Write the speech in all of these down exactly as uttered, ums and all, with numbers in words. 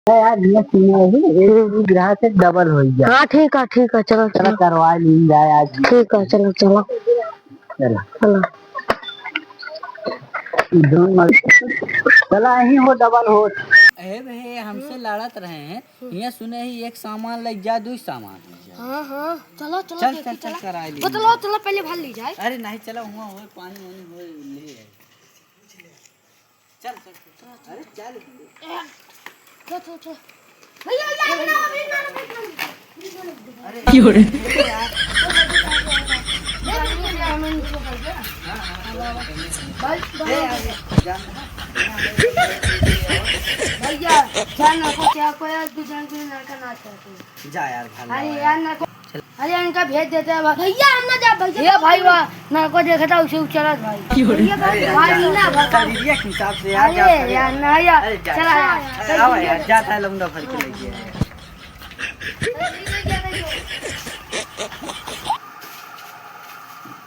यार, ये सुने अभी, एक हम्म। ग्राहक से डबल हो गया। हाँ, ठीक है, ठीक है, चलो, चलो, चलो। करवा ली जाए आज। ठीक है, चलो, चलो। चलो। चलो। दोनों चला ही हो, डबल हो। अरे भाई, हमसे लड़त रहे हैं, ये सुने ही एक सामान लग जा, दो सामान लग जा। हाँ, हाँ, चलो, चलो, चल, देखी, चल, चल, चला। करा ली। वो तो लो, चलो, पहले भर ली जाए। अरे नहीं, चला, हुआ हो, पानी वानी हो, ले। चल, चल, चल। अरे, चल। चल, चल, चल। भैया, भैया, अभी ना, अभी ना, अभी ना। अरे, क्यों रे? भैया, जान ना को क्या, कोई आज भी जान के ना का नाच करते हैं। जा यार, भाला अरे यार। यार, ना को, अरे, इनका भेज देते हैं, भैया, हम ना जा, भैया। ये भाई, वाह, ना को देखा था, उसे उचलत भाई। क्यों रे? भैया, अरे यार, भाई, जा, ना, भाई। शरीरिया के हिसाब से यार, जा, अरे यार, ना यार, अरे, जा, चला यार। अरे, आओ यार, जाता है, लौंडा भर के लेके आया। अरे,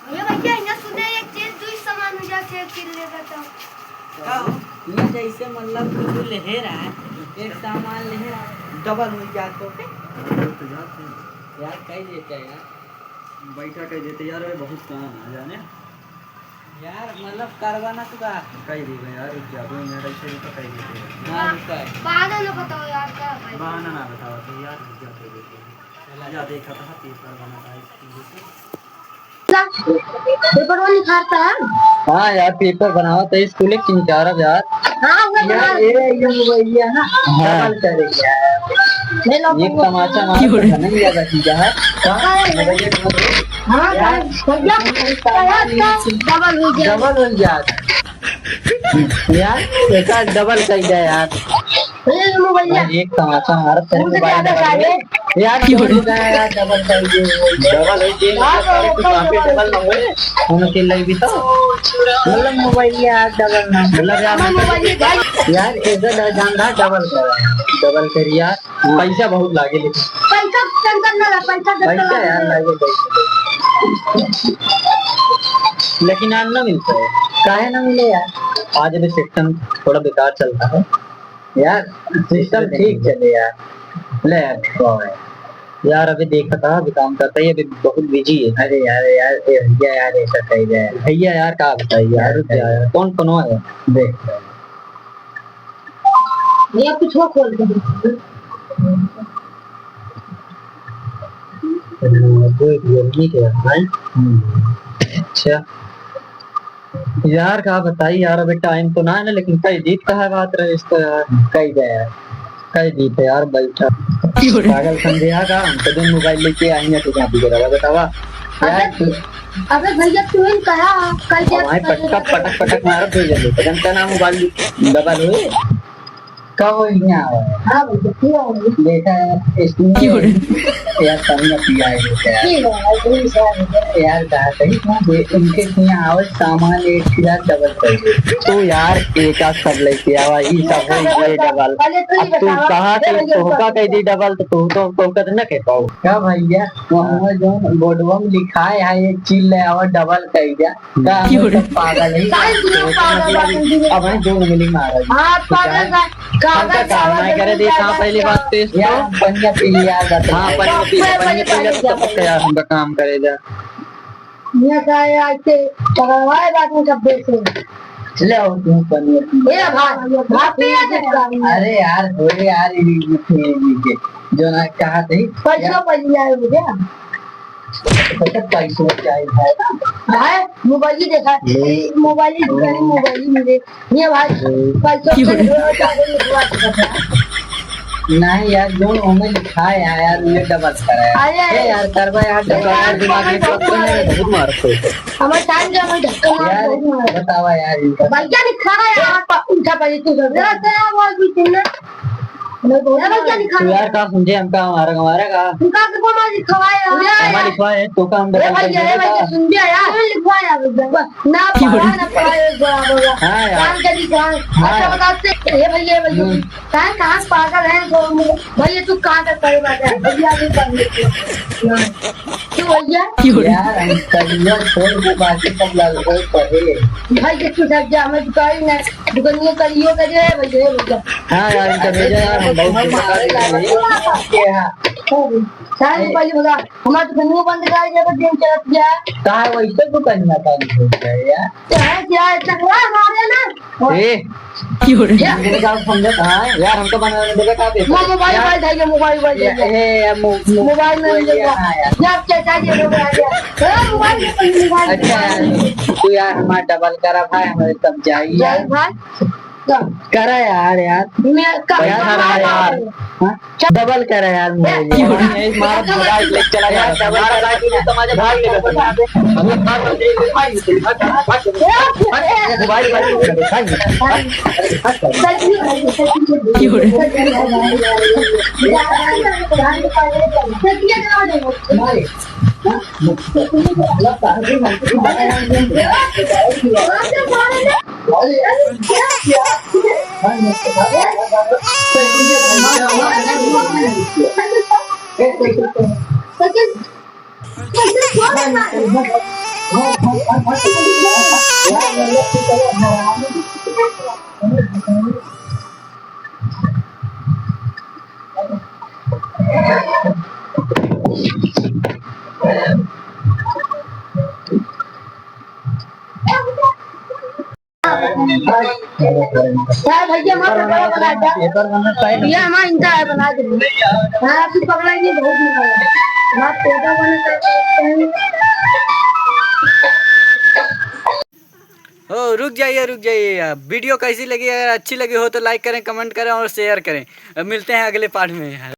भैया, भैया, इन्हें सुने, एक चीज, दुई सामान हो जा, चेक कर लेगा तो। का हो? ये जैसे मतलब कुछ लेहे रहा है, एक सामान लेहे रहा है, डबल हो जात तो। डबल तो जात है। यार, कह देते हैं यार। बैठा कह देते यार, वे बहुत काम है, जाने। यार, मतलब, करवाना तो का? कह देगा यार, रुक जा, दो मिनट ऐसे रुको, कह देते हैं। हाँ, रुका है। बाद में बताओ यार, का भाई? बहाना ना बताओ तो यार, रुक जा, कह देते हैं। चला। या देखा था, पेपर बना था इसकी। पेपर वो निकालता है। हाँ यार, पेपर बनावा तो स्कूल एक चिंचारा यार। हाँ, वो यार, बना। ये, ये मोबाइल है ना, हाँ। डबल करे यार। ले लो, एक वो तमाचा मारा तो नहीं याद रखी है। कहाँ है मोबाइल? हाँ, यार, भैया, डबल हो गया। डबल हो गया। यार, एका डबल कइ जाए यार। ए, मोबाइल यार, एक तमाचा मारत है, मोबाइल डबल है। यार, क्यों हो गया यार, डबल कइ दे। डबल है, ये हाँ, तो सारे कुछ डबल, वहाँ पे डबल। डबल ना हुए, उनके लिए भी तो। मतलब, मोबाइल यार, डबल ना। मतलब, यार, हमारा मोबाइल ये भाई। यार, इधर डर जान रहा, डबल कर, डबल कर यार। हाँ। पैसा बहुत लागे लेकिन। पैसा टेंशन ना ले, पैसा देते पैसा यार लागे। लागे, पैसा। लेकिन आज ना मिलता है। काहे ना मिले यार? आज अभी सिस्टम थोड़ा बेकार चलता है। यार, सिस्टम ठीक चले यार। ले यार, वाह यार। यार, अभी देखा था, अभी काम करता है, अभी बहुत बिजी है। अरे यार, यार, ए भैया यार, ऐसा कह रहे हैं। भैया यार, का बताइए यार, रुक जा यार। कौन फोन है? देख। भैया, कुछ हो खोल के देखो। कोई भी नहीं किया, भाई। हम्म। अच्छा। यार, का बताई यार, अबे टाइम तो ना है ना, लेकिन कई दीत का है बात रहे इसको यार। कई दे यार। कई दीत है यार, बैठा। पागल समझे यार का? हम तो दिन मोबाइल लेके आएंगे तो कहाँ पे गिरा बतावा? यार, अबे, अबे भैया, तू ही कहा, कई दे और भाई पटका पटक पटक मारत हो जाए। पता नहीं क्या नाम मोबाइल डबल हुए। कब यहाँ आवा? हाँ भैया, क्यों आवा? देखा है, इसमें क्यों रे? यार, तब ना पिया है, देखा है। ठीक है, भाई, कोई समस्या नहीं है। यार, कहा सही, तुम दे-, उनके यहाँ आवा, सामान एक हजार डबल कर दे। तो यार, एक आध सब लेके आवा, ई सब हो गए डबल। पहले तू ही अब तू बतावा। कहा ए कि भैया, तोहका कह दी डबल, तो तू तो, तोहका तो ना कह पाओ। का भैया, वो हमें जो बोर्डवा में लिखा है, एक चीज ले आवा, डबल कह दिया। का हम क्यों रे? सब पागल है? काहे तू पागल बा, तू भी अब हम दोनों मिली मारा जी। हाँ, पागल बा। हमका काम नहीं करे दे, कहाँ पहली बात तो इसको? यार, पनिया पी लिया, बस। हाँ, पनिया पी ले, पनिया पी ले, तो पक्का यार हमका काम करे जा। ये का है, आज के पकड़वाए बात में कब देखे? ले आओ तुम पनिया पी ले। ए भाई, भाई, पिया दे। अरे यार, हो यार, ये, ये, ये, ये, जो ना कहा थे। पैसा यार। पनिया है मुझे। पता पैसों चाहिए भाई। भाई, मोबाइल ही देखा। ले। मोबाइल ही देखा, मोबाइल ही मिले। ये भाई, ले। पैसों क्यों के रे? लिए चाहे लिखवा सकते हैं। नहीं यार, जो हमें लिखा है यार, ये डबल करा है। अरे। ए यार, करवा यार, डबल। यार, दिमाग में पकड़ नहीं, बहुत मारते हो। हमारे टाइम जो हमें धक्का मार, यार, बहुत मार। बतावा यार, इनका। भैया लिखा है यार, प-, उनका पहले तू कर। जरा तेरा आवाज भी सुनना। ए भैया, लिखा तू है। यार का समझे हमका, हमारा, हमारा का? तू का के बोला लिखवाया? हमारा लिखवा है, तो का हम ए भैया, ए भैया, सुन लिया यार। सुन लिखवाया भैया। ना पढ़ा, ना पढ़ा, एक बड़ा भैया। हाँ यार। काम के लिखा। हाँ अच्छा यार। बताते, ए भैया, ए भैया। हम्म। कहाँ, कहाँ से पागल है? तो भैया, तू कहाँ तक पढ़े बाटे? भैया, अभी पढ़ लेते हैं। क्यों भैया? यार, हम करिया छोड़ के बाकी सब लड़के पढ़े। भाई, ये तू जा, मैं तो कही ना। दुकानिया करियो का जे है भैया, भैया। हाँ यार, इनका भेजा यार, हम बहुत दुकान के हैं। साहब, पहले बता, हमार दुकानिया बंद कराई, जब दिन चलत गया। कहाँ वैसे दुकानिया बंद हो गया यार? तो है क्या, चकवा मारे ना। ए, क्यों रे? क्या? इनके का समझत है? यार, हमको बनाने देगा, का देगा? मो-, मोबाइल, यार, मोबाइल चाहिए, मोबाइल, मोबाइल ये, चाहिए। ए, यार, मो-, मो-, मोबाइल नहीं मोबाइल लेगा। यार, यार। यार, क्या चाहिए, मोबाइल? ए, मोबाइल नहीं, मोबाइल। अच्छा, यार, तू यार, हमारा डबल करा भाई, हमारे तब जाइए। जाइए भाई। करा यार, यार। मैं का-, पैसा रहा यार। हाँ? डबल करा यार, मोबाइल। क्यों? नहीं, मार भगा के ले चला जा। यार, डबल करा के ले तो मजा भाग लेगा। अभी भाग, भाग, भाग, भाग, भाग, भाग, भाग, भाग, भाग, भाग। क्यों रे? हाँ भैया, हमारा पकड़ा बना दे। भैया, हमारा इनका है, बना दे। हाँ, आप ही पकड़ाएंगे, बहुत मजा आएगा। हमारा पेटा बना दे। ओ, रुक जाइए, रुक जाइए। वीडियो कैसी लगी? अगर अच्छी लगी हो तो like करें, comment करें और share करें। अब मिलते हैं अगले part में।